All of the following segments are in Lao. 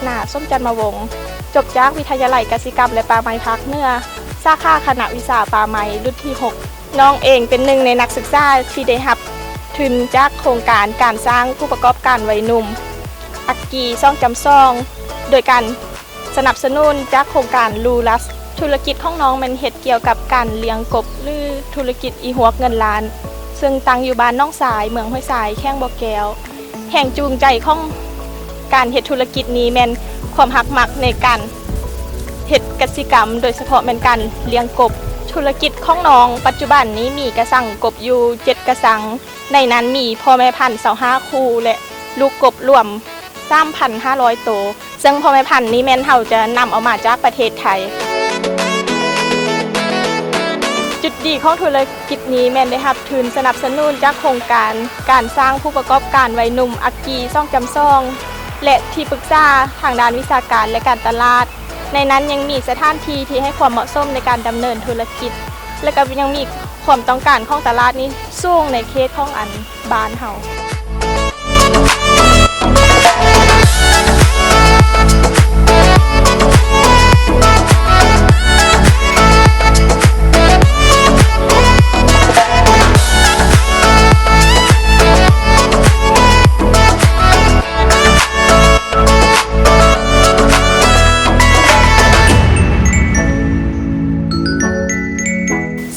ໜ້າ ສົມຈັນມະວົງ, ຈົບຈາກວິທະຍາໄລກະສິກຳ ແລະ ປ່າໄມ້ພາກເໜືອ, ສາຂາຄະນະວິຊາປ່າໄມ້ ລຸ້ນທີຫົກ. ນ້ອງເອງເປັນໜຶ່ງໃນນັກສຶກສາທີ່ໄດ້ຮັບທຶນຈາກໂຄງການການສ້າງຜູ້ປະກອບການໄວໜຸ່ມ ອັກກີ ສອງຈຸດສອງ ໂດຍການ ສະໜັບສະໜູນຈາກໂຄງການ ລູລັສ. ທຸລະກິດຂອງນ້ອງແມ່ນເຮັດກ່ຽວກັບການລ້ຽງກົບ ຫຼື ທຸລະກິດອີ່ຮວກເງິນລ້ານ, ເຊິ່ງຕັ້ງຢູ່ບ້ານໜອງຊາຍ, ເມືອງຫ້ວຍຊາຍ, ແຂວງບໍ່ແກ້ວ. ແຮງຈູງໃຈຂອງການເຮັດທຸລະກິດນີ້ແມ່ນຄວາມຮັກມັກໃນການເຮັດກະສິກຳ, ໂດຍສະເພາະແມ່ນການລ້ຽງກົບ. ທຸລະກິດຂອງນ້ອງປັດຈຸບັນນີ້ມີກະສັງກົບຢູ່ເຈັດກະສັງ, ໃນນັ້ນມີພໍ່ແມ່ພັນຊາວຫ້າຄູ່ ແລະ ລູກກົບລວມ ສາມພັນຫ້າຮ້ອຍໂຕ, ເຊິ່ງພໍ່ແມ່ພັນນີ້ແມ່ນເຮົາຈະນຳເອົາມາຈາກປະເທດໄທ. ຈຸດດີຂອງທຸລະກິດນີ້ແມ່ນໄດ້ຮັບທຶນສະໜັບສະໜູນຈາກໂຄງການການສ້າງຜູ້ປະກອບການໄວໜຸ່ມ ອັກກີ ສອງຈຸດສອງ ແລະ ທີ່ປຶກສາທາງດ້ານວິຊາການ ແລະ ການຕະຫຼາດ. ໃນນັ້ນຍັງມີສະຖານທີ່ທີ່ໃຫ້ຄວາມເໝາະສົມໃນການດຳເນີນທຸລະກິດ ແລະ ກໍຍັງມີຄວາມຕ້ອງການຂອງຕະຫຼາດນີ້ສູງໃນເຂດຂອງ ອັນ ບ້ານເຮົາ.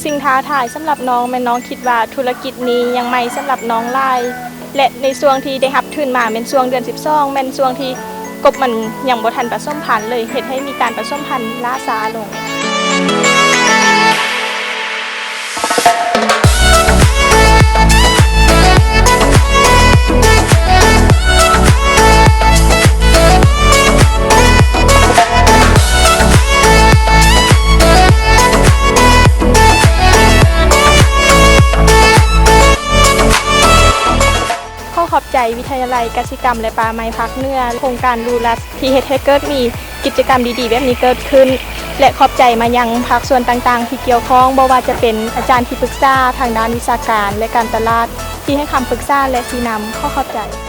ສິ່ງທ້າທາຍສຳລັບນ້ອງແມ່ນນ້ອງຄິດວ່າທຸລະກິດນີ້ຍັງໃໝ່ສຳລັບນ້ອງຫຼາຍ ແລະ ໃນຊ່ວງທີ່ໄດ້ຮັບທຶນມາແມ່ນຊ່ວງເດືອນສິບສອງ ແມ່ນຊ່ວງທີ່ກົບມັນຍັງບໍ່ທັນປະສົມພັນເລີຍ, ເຮັດໃຫ້ມີການປະສົມພັນລ້າຊ້າລົງ. ຂໍຂອບໃຈວິທະຍາໄລກະສິກຳ ແລະ ປ່າໄມ້ພາກເໜືອ, ໂຄງການ ລູລັສ ທີ່ເຮັດໃຫ້ເກີດມີກິດຈະກຳດີໆແບບນີ້ເກີດຂຶ້ນ ແລະ ຂອບໃຈມາຍັງພາກສ່ວນຕ່າງໆທີ່ກ່ຽວຂ້ອງ, ບໍ່ວ່າຈະເປັນອາຈານທີ່ປຶກສາທາງດ້ານວິຊາການ ແລະ ການຕະຫຼາດ ທີ່ໃຫ້ຄຳປຶກສາ ແລະ ຊີ້ນຳ. ຂໍຂອບໃຈ.